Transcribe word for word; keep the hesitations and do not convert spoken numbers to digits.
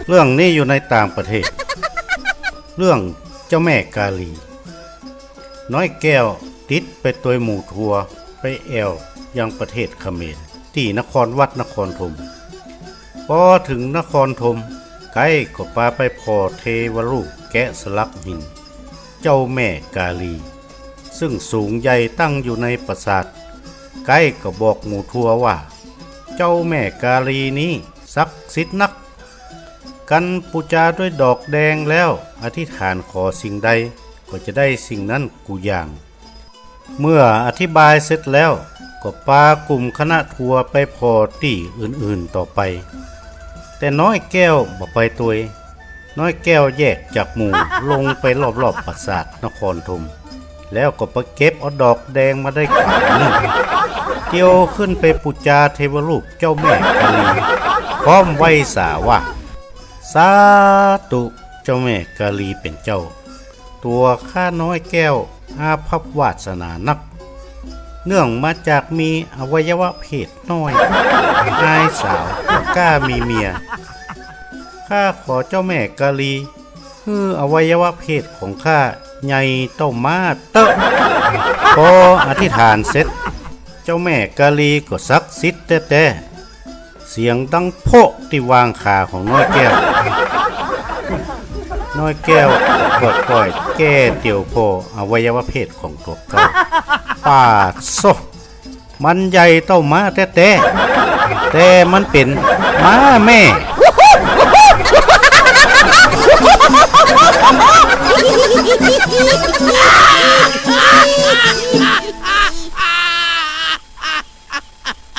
เรื่องนี้อยู่ในต่างประเทศ เรื่องเจ้าแม่กาลี น้อยแก้วติดไปตวยหมู่ทัวร์ไปแอ่วยังประเทศเขมร ตี้นครวัดนครธม ปอเถิงนครธม ไกด์ก็ปาไปผ่อเทวรูปแกะสลักหิน เจ้าแม่กาลี ซึ่งสูงใหญ่ตั้งอยู่ในปราสาท ไกด์ก็บอกหมู่ทัวร์ว่า เจ้าแม่กาลีนี้ศักดิ์สิทธิ์นัก กันปู๋จาด้วยดอกแดงแล้วอธิษฐานขอสิ่งใดก็จะได้สิ่งนั้นกู้อย่าง เมื่ออธิบายเสร็จแล้วก็ปากุ่มคณะทัวร์ไปผ่อตี้อื่นๆ ต่อไป แต่น้อยแก้วบ่ไปตวย น้อยแก้วแยกจากหมู่ลงไปรอบๆ ปราสาทนครธม แล้วก็ไปเก็บเอาดอกแดงมาได้ขวายนึ่ง เตียวขึ้นไปปู๋จาเทวรูปเจ้าแม่กาลี พร้อมไหว้สาว่า สาธุ เจ้าแม่กาลีเป๋นเจ้า ตั๋วข้าน้อยแก้วอาภัพวาสนานัก เนื่องมาจากมีอวัยวะเพศน้อย อายสาว บ่กล้ามีเมีย ข้าขอเจ้าแม่กาลี หื้ออวัยวะเพศของข้าใหญ่เต้าม้าเต๊อะ ปออธิษฐานเสร็จ เจ้าแม่กาลีก็ศักดิ์สิทธิ์แต๊ๆ เสียงดังโพะตี้วางขาของน้อยแก้ว น้อยแก้วก็ก้อยๆ แก้เตียวผ่ออวัยวะเพศของตั๋วเก่า ปาดโซะ มันใหญ่เต้าม้าแต๊ๆ แต่มันเป๋นม้าแม่ เ